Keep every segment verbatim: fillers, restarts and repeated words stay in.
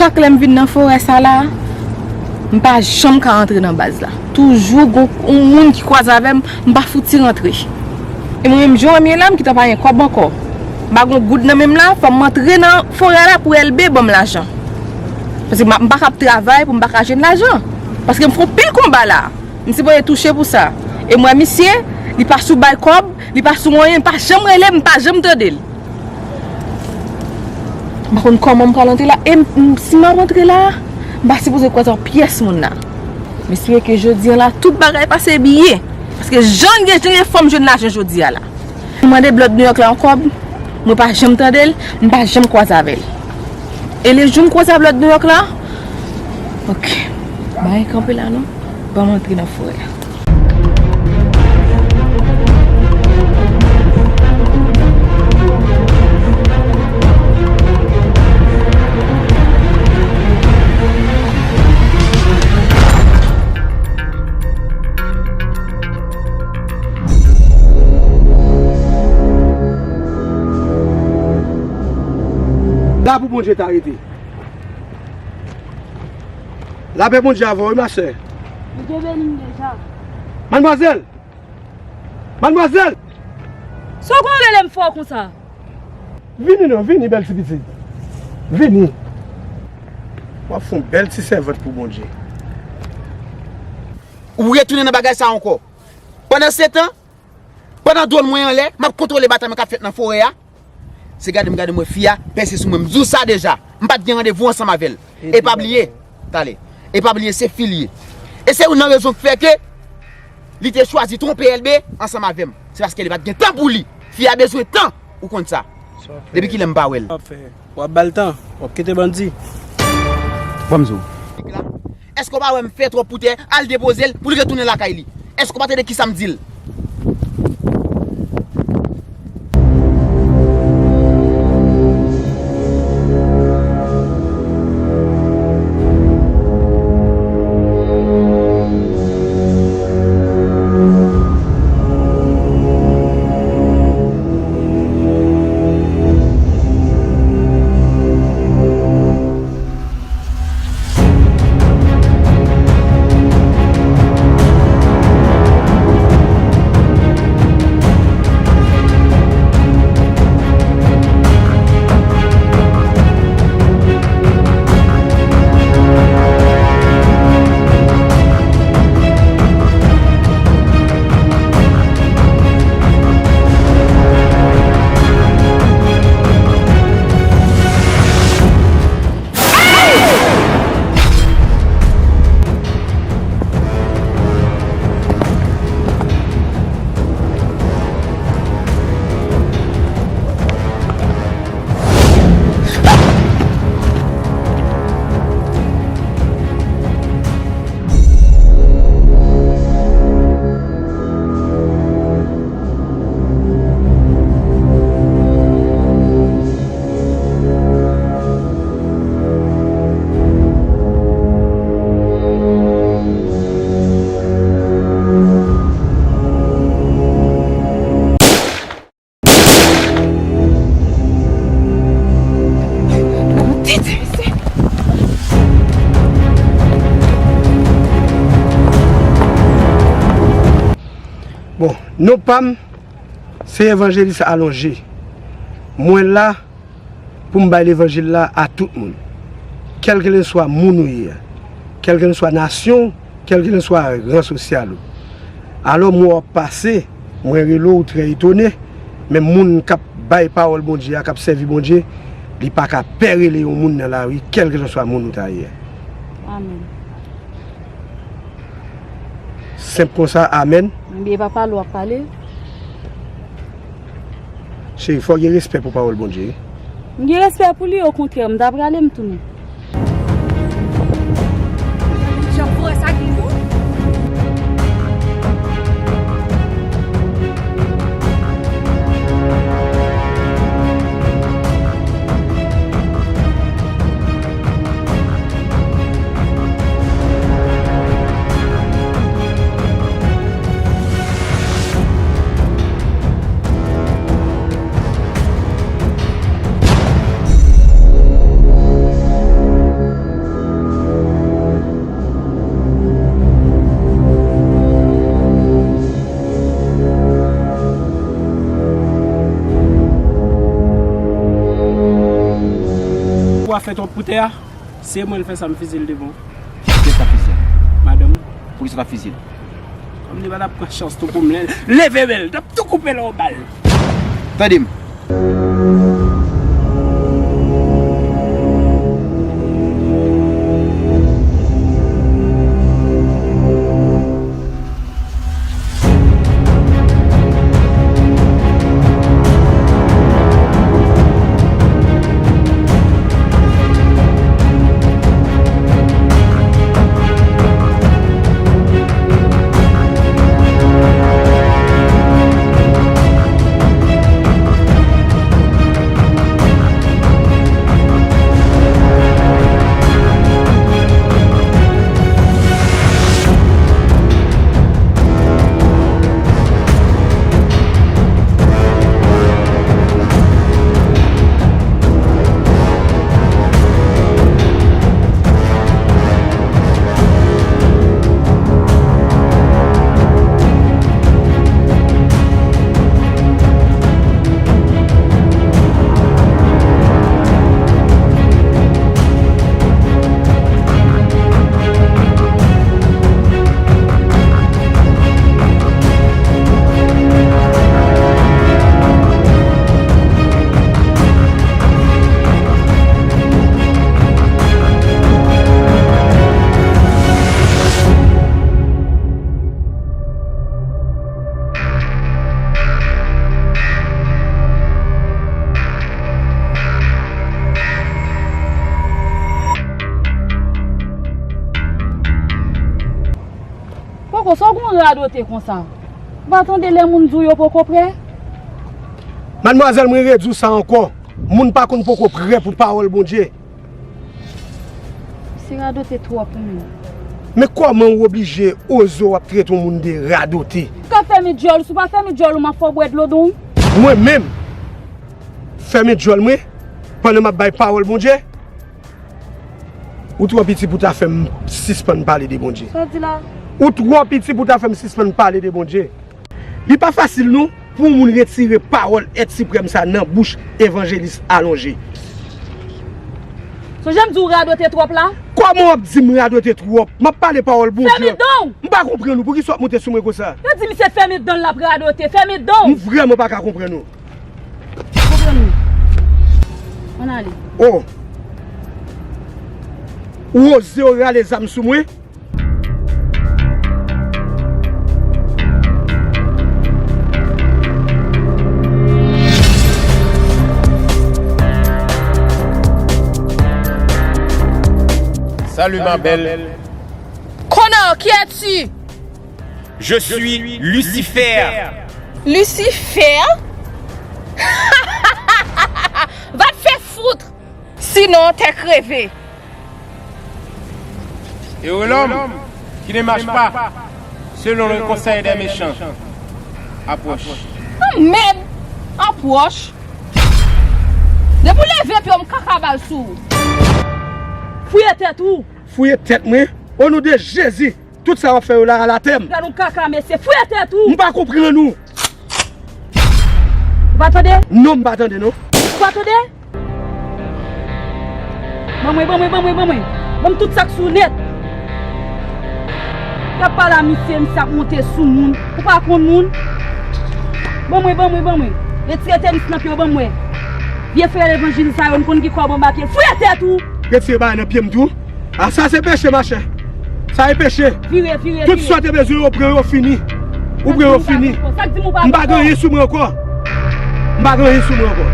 Chak lè m vin nan forè sa la, m pa janm ka rantre nan baz la. Toujou gon yon moun ki kwaze avè m, m pa fouti rantre. E mwen menm, jan m ye la, m gentan pa gen kòb ankò. M pa gon goud nan men m la, fò m antre nan forè la pou L B ban m lajan. Paske m, m pa ka ap travay pou m pa ka jwenn lajan. Paske m fè yon pil konba la. M sipoze touche pou sa. E m wè misye, li pa sou bay kòb, li pa sou anyen, li pa janm rele m, m pa janm tande l. M pa konn kòman m pral antre la. E m, m, si m ap antre la, m pa sipoze kwaze ak pyès moun la. M espere ke jodi a la, tout bagay pase byen. Paske jan l gen, jan l gen fò m jwenn lajan jodi a la. M mande Blood New York la yon kòb, mwen pa janm tande l, m pa janm kwaze avè l. E le jou m kwaze ak Blood New York la, ok, bagay kanpe la non, ban m antre nan forè a. La pou Bondye ta rete. Lapè Bondye avè w, wi, ma sè. Bondye beni m deja. Madmwazèl! Madmwazèl! Sa w konn rele m fò konsa? Vini non, vini, bèl ti pitit. Vini. W ap fè yon bèl ti sèvant pou Bondye. Ou retounen nan bagay sa ankò. Pandan se tan, pandan dwòn mwen anlè, m ap kontwole batay mwen k ap fèt nan forè a. Se gade m gade m wè fi a pèse sou mwen. M di w sa deja. M pa t gen randevou ansanm avè l. E pa bliye, tale. E pa bliye, se fi l ye. E se youn nan rezon k fè ke li te chwazi twonpe L B ansanm avè m. Se paske li pa t gen tan pou li. Fi a bezwen tan, ou konn sa. Depi kilè m pa wè l? W ap ba l tan, w ap kite bandi. Ban m di w. Èske w pa wè m fè twòp pou tè, al depoze l pou l retounen lakay li? Èske w pa tande kisa m di l? Bon, non pa m, se Evanjelis Alonje. Mwen la pou m bay levanjil la a tout moun. Kèlkelanswa moun ou ye a, kèlkelanswa nasyon w, kèlkelanswa ran sosyal ou. Alò, m wè w ap pase, mwen rele w, ou trè etone, men moun k ap bay pawòl Bondye a, k ap sèvi Bondye, li pa ka pè rele yon moun nan lari, kèlkelanswa moun ou ta ye a. Amèn. Senp konsa, amèn. Ebyen, e pa pale w ap pale. Cheri, fò w gen respè pou pawòl Bondye, wi. M gen respè pou li, okontrè, m ta prale, m tounen. Jan forè sa gen moun. Fè twòp pou tè a, se mwen l fè sa, m fizi l devan. Kiyès k ap fizi l? Madanm. Poukisa w t ap fizi l? Kòm li pa t ap pran chans tou pou m le-, leve men l, t ap tou koupe l an bal. Tande m. Poko, sa w gon radote konsa? Ou pa tande lè moun di w yo poko prè? Madmwazèl, mwen redi w sa ankò. Moun pa konn poko prè pou pawòl Bondye. Se radote twòp, wi. Men kòman w oblije oze w ap trete yon moun de radote? Ka fèmen djòl, si w pa fèmen djòl ou, m ap fè w bwè dlo don. Mwen menm, fèmen djòl mwen, pandan m ap bay pawòl Bondye? Ou twò piti pou ta fè m sispann pale de Bondye. Sa w di la? Ou twò piti pou ta fè m sispann pale de Bondye. Li pa fasil non pou yon moun retire pawòl èt siprèm sa nan bouch evanjelis Alonje. Sonje m di w radote twòp la? Kòman w ap di m radote twòp? M ap pale pawòl Bondye. Fèmen dan w! M pa konprann ou. Poukisa w ap monte sou mwen konsa? Yo di misye fèmen dan l, l ap radote. Fèmen dan w! M vrèman pa ka konprann ou. Konprann ou. Ann ale. Oh! Ou oze w rale zam sou mwen? Salut ma belle. Connard, qui es-tu? Je suis Lucifer. Lucifer? Va te faire foutre. Sinon, t'es crevé. Heureux l'homme qui ne marche pas selon le conseil des méchants. Approche. Oh, mèd! Apwòch. Depi w leve pye w, m kaka bal sou ou. Fouye tèt ou. Fouye tèt mwen? O non de Jezi, tout sa w ap fè yo la, al atè m. Gad yon kaka, mesye. Fouye tèt ou. M pa konprann ou. Ou pa tande? Non, m pa tande, non. Ou pa tande? Ban mwen, ban mwen, ban mwen, ban mwen. Ban m tout sa k sou nèt. Y ap pale a misye, misye ap monte sou moun. Ou pa konn moun. Ban mwen, ban mwen, ban mwen. Retire tenis nan pye w, ban mwen. Vye frè levanjil sa yo, n konn ki kòb anba pye l. Fouye tèt ou! Retire bagay nan pye m tou. A, sa se peche, machè. Sa e peche. Vire, vire, vire. Tout sa w te bezwen yo pran, yo fini. Ou pran, yo fini. Sa k di m ou pa konpran? M pa gen anyen sou mwen ankò. M pa gen anyen sou mwen ankò.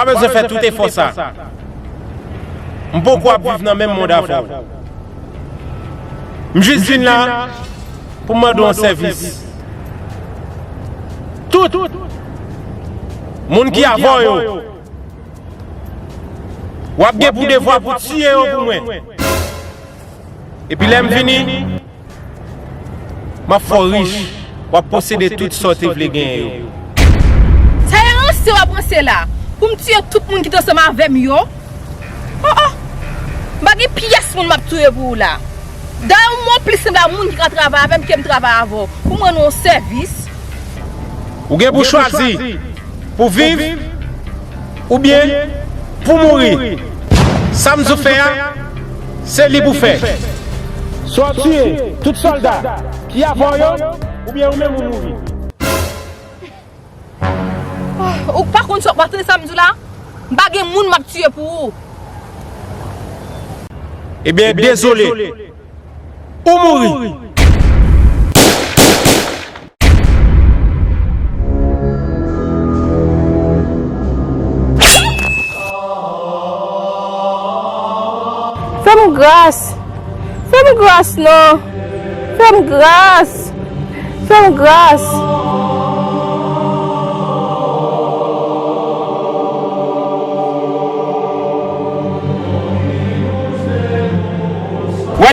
pa bezwen fè tout efò sa. M poko ap viv nan menm mond avè w. M jis vin la pou m mande w yon sèvis. Tout moun ki avè w yo, w ap gen pou devwa pou tiye yo pou mwen. Epi lè m vini, m ap fè w rich, w ap posede tout sa w te vle genyen yo. Sa e ranse w ap ranse la? Pou m tiye tout moun ki t ansanm avè m yo? Oh, oh! M pa gen pyès moun m ap touye pou ou la. Dayè, ou monplis sanble a moun ki ka travay avè m ke m travay avè w. Pou m rann ou yon sèvis. Ou gen pou chwazi pou viv oubyen pou mouri. Sa m di w fè a, se li pou fè. Swa w tiye tout sòlda ki avè w yo, oubyen ou menm ou mouri. Ou pa konn sa w ap tande sa m di w la? M pa gen moun m ap tiye pou ou. Ebyen, dezole. Ou mouri. Fè m gras. Fè m gras non. Fè m gras. Fè m gras.